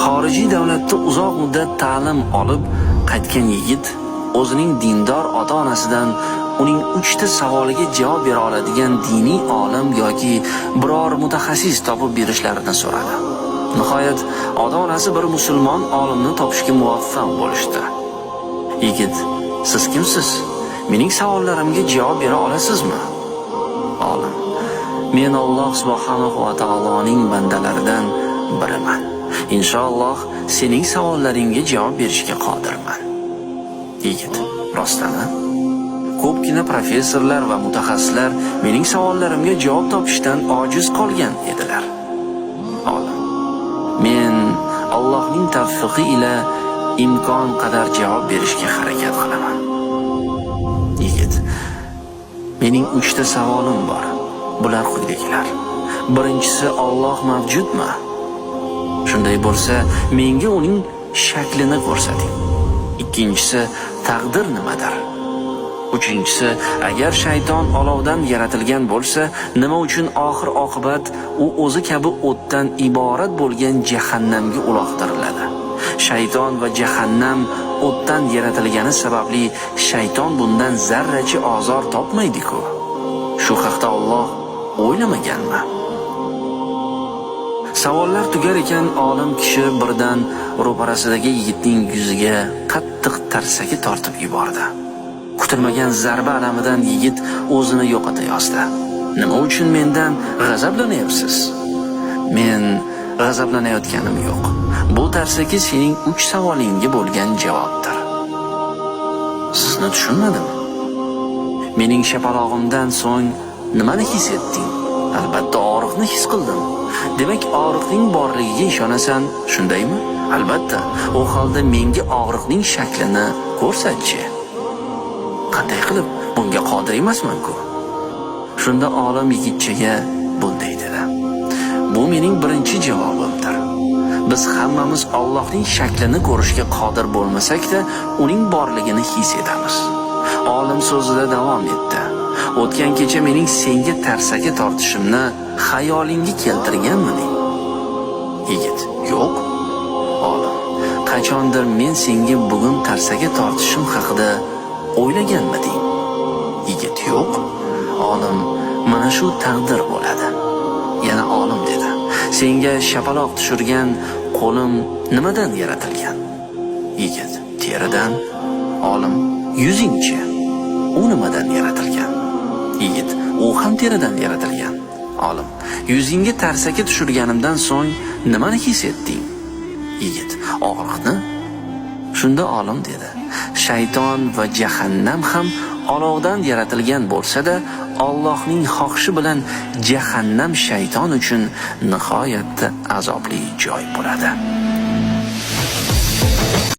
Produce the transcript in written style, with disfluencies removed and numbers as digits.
Xorijiy davlatda uzoq muddat ta'lim olib qaytgan yigit o'zining dindor ota-onasidan uning 3 ta savoliga javob bera oladigan diniy olim yoki biror mutaxassis topib berishlarini so'radi. Nihoyat ota-onasi bir musulmon olimni topishga muvaffaq bo'lishdi. Yigit: "Siz kimsiz? Mening savollarimga javob bera olasizmi?" Olim: "Men Alloh subhanahu va taoloning bandalaridan biriman. Inshaalloh sening savollaringga javob berishga qodirman." Yigit: "Rostdan-a? Ko'pgina professorlar va mutaxassislar mening savollarimga javob topishdan ojiz qolgan edilar." Olim: "Men Allohning tavfiqi ila imkon qadar javob berishga harakat qilaman." Yigit: "Mening 3 ta savolim bor. Bular quyidagilar. Birinchisi, Alloh mavjudmi? Shunday bo'lsa, menga uning shaklini ko'rsating. Ikkinchisi, taqdir nimadir? Uchinchisi, agar shayton olovdan yaratilgan bo'lsa, nima uchun oxir oqibat u o'zi kabi o'tdan iborat bo'lgan jahannamga uloqtiriladi? Shayton va jahannam o'tdan yaratilgani sababli shayton bundan zarracha ozor topmaydi-ku. Shu haqda Alloh o'ylamaganmi?" Savollar tugar ekan, olim kishi birdan ro'parasidagi yigitning yuziga qattiq tarsaki tortib yubordi. Kutilmagan zarba alamidan yigit o'zini yo'qota yozdi. "Nima uchun mendan g'azablanyapsiz?" "Men g'azablanayotganim yo'q. Bu tarsaki sening 3 savolingga bo'lgan javobdir." "Sizni tushunmadim. Mening shapalog'imdan so'ng nimani his etding?" "Albatta og'riqni his qildim." "Demak, og'riqning borligiga ishonasan, shundaymi?" "Albatta." "U holda menga og'riqning shaklini ko'rsatchi." "Qanday qilib? Bunga qodir emasman-ku." Shunda olim yigitchaga bunday dedi: "Bu mening birinchi javobimdir. Biz hammamiz Allohning shaklini ko'rishga qodir bo'lmasak-da, uning borligini his etamiz." Olim so'zida davom etdi: "O'tgan kecha mening senga tarsaki tortishimni xayolingga keltirganmiding?" Yigit: "Yo'q." Olim: "Qachondir men senga bugun tarsaki tortishim haqida o'ylaganmiding?" Yigit: "Yo'q." Olim: "Mana shu taqdir bo'ladi." Yana olim dedi: "Senga shapaloq tushirgan qo'lim nimadan yaratilgan?" Yigit: "Teridan." Olim: "Yuzingchi? U nimadan yaratilgan?" Yigit: "U ham teridan yaratilgan." Olim: "Yuzingga tarsaki tushirganimdan so'ng nimani his etding?" Yigit: "Og'riqni." Shunda olim dedi: "Shayton va jahannam ham olovdan yaratilgan bo'lsa-da, Allohning xohishi bilan jahannam shayton uchun nihoyatda azobli joy bo'ladi."